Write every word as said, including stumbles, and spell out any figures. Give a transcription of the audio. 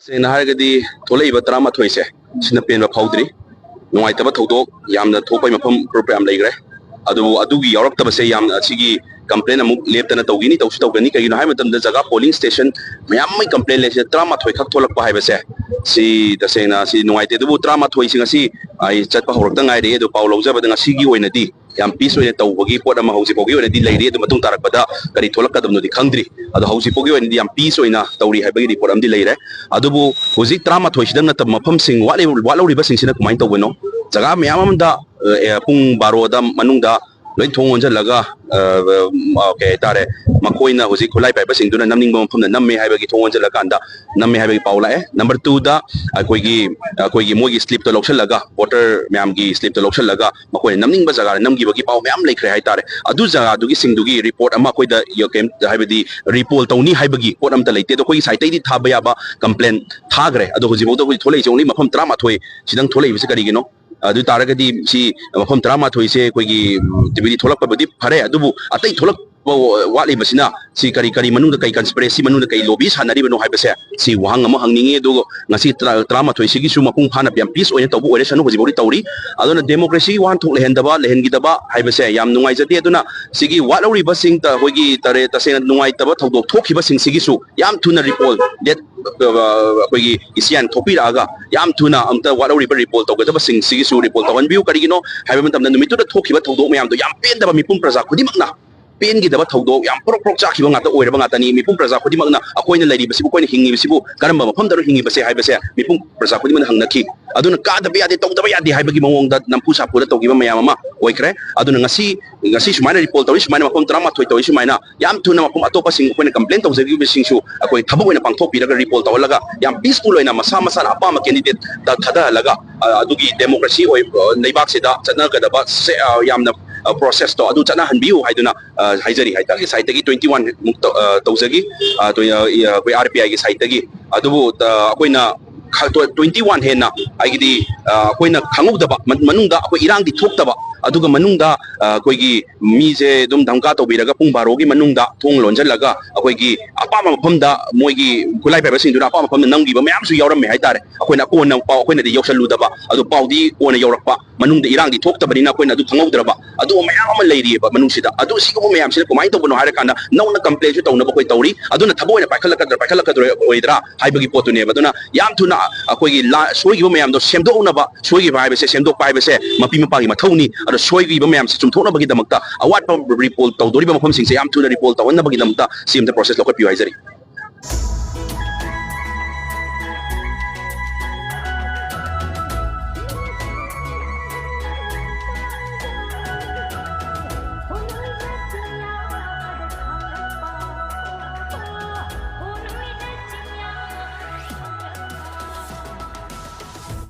ꯁꯦꯡꯅ ꯍꯥꯏꯔꯒꯗꯤ ꯊꯣꯛꯂꯛꯏꯕ ꯇꯔꯥꯃꯥꯊꯣꯏꯁꯦ ꯁꯤꯅ ꯄꯦꯟꯕ ꯐꯥꯎꯗ꯭ꯔꯤ꯫ ꯅꯨꯡꯉꯥꯏꯇꯕ ꯊꯧꯗꯣꯛ ꯌꯥꯝꯅ ꯊꯣꯛꯄꯒꯤ ꯃꯐꯝ ꯒ꯭ꯔꯨꯞ ꯌꯥꯝ ꯂꯩꯈ꯭ꯔꯦ꯫ ꯑꯗꯨꯕꯨ ꯑꯗꯨꯒꯤ ꯌꯥꯎꯔꯛꯇꯕꯁꯦ ꯌꯥꯝꯅ ꯑꯁꯤꯒꯤ ꯀꯝꯄ꯭ꯂꯦꯟ ꯑꯃꯨꯛ ꯂꯦꯞꯇꯅ ꯇꯧꯈꯤꯅꯤ, ꯇꯧꯁꯨ ꯇꯧꯒꯅꯤ꯫ ꯀꯩꯒꯤꯅꯣ ꯍꯥꯏꯕ ꯃꯇꯝꯗ ꯖꯒꯥ ꯄꯣꯂꯤꯡ ꯁ꯭ꯇꯦꯁꯟ ꯃꯌꯥꯝ ꯑꯃꯒꯤ ꯀꯝꯄ꯭ꯂꯦꯟ ꯂꯩꯁꯤꯗ ꯇꯔꯥꯃꯥꯊꯣꯏ ꯈꯛ ꯊꯣꯛꯂꯛꯄ ꯍꯥꯏꯕꯁꯦ ꯁꯤ ꯇꯁꯦꯡꯅ ꯁꯤ ꯅꯨꯡꯉꯥꯏꯇꯦ꯫ ꯑꯗꯨꯕꯨ ꯇꯔꯥꯃꯥꯊꯣꯏꯁꯤꯡ ꯑꯁꯤ ꯑꯩ ꯆꯠꯄ ꯍꯧꯔꯛꯇ ꯉꯥꯏꯔꯤ꯫ ꯑꯗꯣ ꯄꯥꯎ ꯂꯧꯖꯕꯗ ꯉꯁꯤꯒꯤ ꯑꯣꯏꯅꯗꯤ ꯌꯥꯝ ꯄꯤꯁ ꯑꯣꯏꯅ ꯇꯧꯕꯒꯤ ꯄꯣꯠ ꯑꯃ ꯍꯧꯖꯤꯛ ꯐꯥꯎꯒꯤ ꯑꯣꯏꯅꯗꯤ ꯂꯩꯔꯤ꯫ ꯑꯗꯨ ꯃꯇꯨꯡ ꯇꯥꯔꯛꯄꯗ ꯀꯔꯤ ꯊꯣꯛꯂꯛꯀꯗꯕꯅꯣꯗꯤ ꯈꯪꯗ꯭ꯔꯤ꯫ ꯑꯗꯣ ꯍꯧꯖꯤꯛ ꯐꯥꯎꯒꯤ ꯑꯣꯏꯅꯗꯤ ꯌꯥꯝ ꯄꯤꯁ ꯑꯣꯏꯅ ꯇꯧꯔꯤ ꯍꯥꯏꯕꯒꯤ ꯔꯤꯄꯣꯔꯠ ꯑꯃꯗꯤ ꯂꯩꯔꯦ꯫ ꯑꯗꯨꯕꯨ ꯍꯧꯖꯤꯛ ꯇꯔꯥꯃꯥꯊꯣꯏꯁꯤꯗꯪ ꯅꯠꯇꯕ ꯃꯐꯝꯁꯤꯡ ꯋꯥꯠꯂꯤ-, ꯋꯥꯠꯍꯧꯔꯤꯕꯁꯤꯡꯁꯤꯅ ꯀꯃꯥꯏꯅ ꯇꯧꯕꯅꯣ? ꯖꯒꯥ ꯃꯌꯥꯝ ꯑꯃꯗ, ꯑ, ꯑꯦ, ꯄꯨꯡ ꯕꯥꯔꯣꯗ ꯃꯅꯨꯡꯗ ꯂꯣꯏ ꯊꯣꯡ ꯂꯣꯟꯁꯤꯜꯂꯒ, ꯑ, ꯑ, ꯀꯩ ꯍꯥꯏꯇꯥꯔꯦ, ꯃꯈꯣꯏꯅ ꯍꯧꯖꯤꯛ ꯈꯨꯠꯂꯥꯏ ꯄꯥꯏꯕꯁꯤꯡꯗꯨꯅ ꯅꯝꯅꯤꯡꯕ ꯃꯐꯝꯗ ꯅꯝꯃꯦ ꯍꯥꯏꯕꯒꯤ ꯊꯣꯡ ꯂꯣꯟꯁꯤꯜꯂꯀꯥꯟꯗ ꯅꯝꯃꯦ ꯍꯥꯏꯕꯒꯤ ꯄꯥꯎ ꯂꯥꯛꯑꯦ꯫ ꯅꯝꯕꯔ ꯇꯨꯗ ꯑꯩꯈꯣꯏꯒꯤ, ꯑꯩꯈꯣꯏꯒꯤ ꯃꯣꯏꯒꯤ ꯁ꯭ꯂꯤꯞꯇꯣ ꯂꯧꯁꯤꯜꯂꯒ, ꯚꯣꯇꯔ ꯃꯌꯥꯝꯒꯤ ꯁ꯭ꯂꯤꯞꯇꯣ ꯂꯧꯁꯤꯜꯂꯒ ꯃꯈꯣꯏꯅ ꯅꯝꯅꯤꯡꯕ ꯖꯒꯥꯗ ꯅꯝꯈꯤꯕꯒꯤ ꯄꯥꯎ ꯃꯌꯥꯝ ꯂꯩꯈ꯭ꯔꯦ ꯍꯥꯏꯇꯥꯔꯦ꯫ ꯑꯗꯨ ꯖꯒꯥꯗꯨꯒꯤꯁꯤꯡꯗꯨꯒꯤ ꯔꯤꯄꯣꯔꯠ ꯑꯃ ꯑꯩꯈꯣꯏꯗ ꯌ-, ꯀꯩꯝ-, ꯍꯥꯏꯕꯗꯤ ꯔꯤꯄꯣꯜ ꯇꯧꯅꯤ ꯍꯥꯏꯕꯒꯤ ꯄꯣꯠ ꯑꯝꯇ ꯂꯩꯇꯦ꯫ ꯑꯗꯣ ꯑꯩꯈꯣꯏꯒꯤ ꯁꯥꯏꯠꯇꯩꯗꯤ ꯊꯥꯕ ꯌꯥꯕ ꯀꯝꯄ꯭ꯂꯦꯟ ꯊꯥꯈ꯭ꯔꯦ꯫ ꯑꯗꯣ ꯍꯧꯖꯤꯛꯐꯥꯎꯗ ꯑꯩꯈꯣꯏ ꯊꯣꯛꯂꯛꯏꯁꯦ only ꯃꯐꯝ ꯇꯔꯥꯃꯥꯊꯣꯏ ꯁꯤꯗꯪ ꯊꯣꯛꯂꯛꯏꯕꯁꯦ ꯀꯔꯤꯒꯤꯅꯣ? ꯑꯗꯨ ꯇꯥꯔꯒꯗꯤ ꯁꯤ ꯃꯐꯝ ꯇꯔꯥꯃꯥꯊꯣꯏꯁꯦ ꯑꯩꯈꯣꯏꯒꯤ, ꯎꯝ, ꯇꯤꯚꯤꯗꯤ ꯊꯣꯛꯂꯛꯄꯕꯨꯗꯤ ꯐꯔꯦ, ꯑꯗꯨꯕꯨ ꯑꯇꯩ ꯊꯣꯛꯂꯛꯄ ꯋꯥꯠꯂꯤꯕꯁꯤꯅ ꯁꯤ ꯀꯔꯤ, ꯀꯔꯤ ꯃꯅꯨꯡꯗ ꯀꯩ ꯀꯟꯁꯄꯤꯔꯦꯁꯤ ꯃꯅꯨꯡꯗ ꯀꯩ ꯂꯣꯕꯤ ꯁꯥꯟꯅꯔꯤꯕꯅꯣ ꯍꯥꯏꯕꯁꯦ ꯁꯤ ꯋꯥꯍꯪ ꯑꯃ ꯍꯪꯅꯤꯡꯉꯤ꯫ ꯑꯗꯨꯒ ꯉꯁꯤ ꯇꯔꯥ-, ꯇꯔꯥꯃꯥꯊꯣꯏꯁꯤꯒꯤꯁꯨ ꯃꯄꯨꯡ ꯐꯥꯅ ꯌꯥꯝ ꯄꯤꯁ ꯑꯣꯏꯅ ꯇꯧꯕ ꯑꯣꯏꯔꯁꯅꯨ, ꯍꯧꯖꯤꯛꯐꯥꯎꯗꯤ ꯇꯧꯔꯤ꯫ ꯑꯗꯨꯅ ꯗꯦꯃꯣꯀ꯭ꯔꯦꯁꯤꯒꯤ ꯋꯥꯍꯟꯊꯣꯛ ꯂꯩꯍꯟꯗꯕ, ꯂꯩꯍꯟꯈꯤꯗꯕ ꯍꯥꯏꯕꯁꯦ ꯌꯥꯝ ꯅꯨꯡꯉꯥꯏꯖꯗꯦ꯫ ꯑꯗꯨꯅ ꯁꯤꯒꯤ ꯋꯥꯠꯍꯧꯔꯤꯕꯁꯤꯡ ꯇ-, ꯑꯩꯈꯣꯏꯒꯤ ꯇꯔꯦ-, ꯇꯁꯦꯡꯅ ꯅꯨꯡꯉꯥꯏꯇꯕ ꯊꯧꯗꯣꯛ ꯊꯣꯛꯈꯤꯕꯁꯤꯡꯁꯤꯒꯤꯁꯨ ꯌꯥꯝ ꯊꯨꯅ ꯔꯤꯄꯣꯜ, ꯗꯦꯠ, ꯑ, ꯑꯩꯈꯣꯏꯒꯤ ꯏꯁꯤꯌꯥꯟ ꯊꯣꯛꯄꯤꯔꯛꯑꯒ ꯌꯥꯝ ꯊꯨꯅ ꯑꯝꯇ ꯋꯥꯠꯍꯧꯔꯤꯕ ꯔꯤꯄꯣꯜ ꯇꯧꯒꯗꯕꯁꯤꯡꯁꯤꯒꯤꯁꯨ ꯔꯤꯄꯣꯜ ꯇꯧꯍꯟꯕꯤꯌꯨ꯫ ꯀꯔꯤꯒꯤꯅꯣ ꯍꯥꯏꯕ ꯃꯇꯝꯗ ꯅꯨꯃꯤꯠꯇꯨꯗ ꯊꯣꯛꯈꯤꯕ ꯊꯧꯗꯣꯛ ꯃꯌꯥꯝꯗꯣ ꯌꯥꯝ ꯄꯦꯟꯗꯕ, ꯃꯤꯄꯨꯝ ꯄ꯭ꯔꯖꯥ ꯈꯨꯗꯤꯡꯃꯛꯅ ꯄꯦꯟꯈꯤꯗꯕ ꯊꯧꯗꯣꯛ, ꯌꯥꯝ ꯄ꯭ꯔꯣꯛ ꯄ꯭ꯔꯣꯛ ꯆꯥꯛꯈꯤꯕ ꯉꯥꯛꯇ ꯑꯣꯏꯔꯕ ꯉꯥꯛꯇꯅꯤ꯫ ꯃꯤꯄꯨꯝ ꯄ꯭ꯔꯖꯥ ꯈꯨꯗꯤꯡꯃꯛꯅ ꯑꯩꯈꯣꯏꯅ ꯂꯩꯔꯤꯕꯁꯤꯕꯨ, ꯑꯩꯈꯣꯏꯅ ꯍꯤꯡꯉꯤꯕꯁꯤꯕꯨ ꯀꯔꯝꯕ ꯃꯐꯝꯗꯅꯣ ꯍꯤꯡꯉꯤꯕꯁꯦ ꯍꯥꯏꯕꯁꯦ ꯃꯤꯄꯨꯝ ꯄ꯭ꯔꯖꯥ ꯈꯨꯗꯤꯡꯃꯛꯅ ꯍꯪꯅꯈꯤ꯫ ꯑꯗꯨꯅ ꯀꯥꯗꯕ ꯌꯥꯗꯦ, ꯇꯧꯗꯕ ꯌꯥꯗꯦ ꯍꯥꯏꯕꯒꯤ ꯃꯑꯣꯡꯗ ꯅꯝꯐꯨ ꯁꯥꯐꯨꯗ ꯇꯧꯈꯤꯕ ꯃꯌꯥꯝ ꯑꯃ ꯑꯣꯏꯈ꯭ꯔꯦ꯫ ꯑꯗꯨꯅ ꯉꯁꯤ, ꯉꯁꯤ ꯁꯨꯃꯥꯏꯅ ꯔꯤꯄꯣꯜ ꯇꯧꯔꯤ, ꯁꯨꯃꯥꯏꯅ ꯃꯐꯝ ꯇꯔꯥꯃꯥꯊꯣꯏ ꯇꯧꯔꯤ, ꯁꯨꯃꯥꯏꯅ ꯌꯥꯝ ꯊꯨꯅ ꯃꯐꯝ ꯑꯇꯣꯞꯄꯁꯤꯡ ꯑꯩꯈꯣꯏꯅ ꯀꯝꯄ꯭ꯂꯦꯟ ꯇꯧꯖꯈꯤꯕꯁꯤꯡꯁꯨ ꯑꯩꯈꯣꯏ ꯊꯕꯛ ꯑꯣꯏꯅ ꯄꯥꯡꯊꯣꯛꯄꯤꯔꯒ ꯔꯤꯄꯣꯜ ꯇꯧꯍꯜꯂꯒ ꯌꯥꯝ ꯄꯤꯁꯐꯨꯜ ꯑꯣꯏꯅ ꯃꯁꯥ ꯃꯁꯥꯅ ꯑꯄꯥꯝꯕ ꯀꯦꯟꯗꯤꯗꯦꯠꯇ ꯊꯥꯗꯍꯜꯂꯒ, ꯑ, ꯑꯗꯨꯒꯤ ꯗꯦꯃꯣꯀ꯭ꯔꯦꯁꯤ ꯑꯣꯏ-, ꯑ, ꯂꯩꯕꯥꯛꯁꯤꯗ ꯆꯠꯅꯒꯗꯕ ꯁꯦ-, ꯑ, ꯌꯥꯝꯅ, ꯑ, ꯄ꯭ꯔꯣꯁꯦꯁꯇꯣ ꯑꯗꯨ ꯆꯠꯅꯍꯟꯕꯤꯌꯨ ꯍꯥꯏꯗꯨꯅ, ꯑ, ꯍꯥꯏꯖꯔꯤ ꯍꯥꯏꯇꯥꯔꯦ꯫ ꯁꯥꯏꯠꯇꯒꯤ ꯇ꯭ꯋꯦꯟꯇꯤ ꯋꯥꯟ ꯃꯨꯛ ꯇꯧ-, ꯑ, ꯇꯧꯖꯈꯤ, ꯑ, ꯇꯣꯏ-, ꯑ, ꯑꯩꯈꯣꯏ ꯑꯥꯔ ꯄꯤ ꯑꯥꯏꯒꯤ ꯁꯥꯏꯠꯇꯒꯤ꯫ ꯑꯗꯨꯕꯨ, ꯑ, ꯑꯩꯈꯣꯏꯅ ꯇ꯭ꯋꯦꯟꯇꯤ ꯋꯥꯟ ꯍꯦꯟꯅ ꯍꯥꯏꯗꯤ ꯑꯩꯈꯣꯏꯅ ꯈꯪꯍꯧꯗꯕ ꯃꯅꯨꯡꯗ ꯑꯩꯈꯣꯏ ꯏꯔꯥꯡꯗꯤ ꯊꯣꯛꯇꯕ, ꯑꯗꯨꯒ ꯃꯅꯨꯡꯗ ꯑꯩꯈꯣꯏꯒꯤ ꯃꯤꯁꯦ ꯑꯗꯨꯝ ꯙꯝꯀꯥ ꯇꯧꯕꯤꯔꯒ ꯄꯨꯡ ꯕꯥꯔꯣꯒꯤ ꯃꯅꯨꯡꯗ ꯊꯣꯡ ꯂꯣꯟꯁꯤꯜꯂꯒ ꯑꯩꯈꯣꯏꯒꯤ ꯑꯄꯥꯝꯕ ꯃꯐꯝꯗ ꯃꯣꯏꯒꯤ ꯈꯨꯠꯂꯥꯏ ꯄꯥꯏꯕꯁꯤꯡꯗꯨꯅ ꯑꯄꯥꯝꯕ ꯃꯐꯝꯗ ꯅꯝꯈꯤꯕ ꯃꯌꯥꯝꯁꯨ ꯌꯥꯎꯔꯝꯃꯦ ꯍꯥꯏꯇꯥꯔꯦ꯫ ꯑꯩꯈꯣꯏꯅ ꯀꯣꯟꯅ ꯄꯥꯎ ꯑꯩꯈꯣꯏꯅꯗꯤ ꯌꯧꯁꯜꯂꯨꯗꯕ, ꯑꯗꯣ ꯄꯥꯎꯗꯤ ꯀꯣꯟꯅ ꯌꯧꯔꯛꯄ, ꯃꯅꯨꯡꯗ ꯏꯔꯥꯡꯗꯤ ꯊꯣꯛꯇꯕꯅꯤꯅ ꯑꯩꯈꯣꯏꯅ ꯑꯗꯨ ꯈꯪꯍꯧꯗ꯭ꯔꯕ ꯑꯗꯨꯒꯨꯝꯕ ꯃꯌꯥꯝ ꯑꯃ ꯂꯩꯔꯤꯑꯕ ꯃꯅꯨꯡꯁꯤꯗ꯫ ꯑꯗꯨ ꯁꯤꯒꯨꯝꯕ ꯃꯌꯥꯝꯁꯤꯅ ꯀꯃꯥꯏꯅ ꯇꯧꯕꯅꯣ ꯍꯥꯏꯔꯀꯥꯟꯗ ꯅꯧꯅ ꯀꯝꯄ꯭ꯂꯦꯟꯁꯨ ꯇꯧꯅꯕ ꯑꯩꯈꯣꯏ ꯇꯧꯔꯤ꯫ ꯑꯗꯨꯅ ꯊꯕꯛ ꯑꯣꯏꯅ ꯄꯥꯏꯈꯠꯂꯛꯀꯗ꯭ꯔꯥ ꯄꯥꯏꯈꯠꯂꯛꯀꯗ꯭ꯔꯣꯏ ꯑꯣꯏꯗ꯭ꯔꯥ ꯍꯥꯏꯕꯒꯤ ꯄꯣꯠꯇꯨꯅꯦꯕ꯫ ꯑꯗꯨꯅ ꯌꯥꯝ ꯊꯨꯅ ꯑꯩꯈꯣꯏꯒꯤ ꯁꯣꯏꯈꯤꯕ ꯃꯌꯥꯝꯗꯣ ꯁꯦꯝꯗꯣꯛꯅꯕ, ꯁꯣꯏꯈꯤꯕ ꯍꯥꯏꯕꯁꯦ ꯁꯦꯝꯗꯣꯛꯄ ꯍꯥꯏꯕꯁꯦ ꯃꯄꯤ ꯃꯄꯥꯒꯤ ꯃꯊꯧꯅꯤ꯫ ꯑꯗꯣ ꯁꯣꯏꯈꯤꯕ ꯃꯌꯥꯝꯁꯦ ꯆꯨꯝꯊꯣꯛꯅꯕꯒꯤꯗꯃꯛꯇ ꯑꯋꯥꯠꯄ ꯔꯤꯄꯣꯜ ꯇꯧꯗꯣꯔꯤꯕ ꯃꯐꯝꯁꯤꯡꯁꯦ ꯌꯥꯝ ꯊꯨꯅ ꯔꯤꯄꯣꯜ ꯇꯧꯍꯟꯅꯕꯒꯤꯗꯃꯛꯇ ꯁꯤ ꯑꯝꯇ ꯄ꯭ꯔꯣꯁꯦꯁ ꯂꯧꯈꯠꯄꯤꯌꯨ ꯍꯥꯏꯖꯔꯤ꯫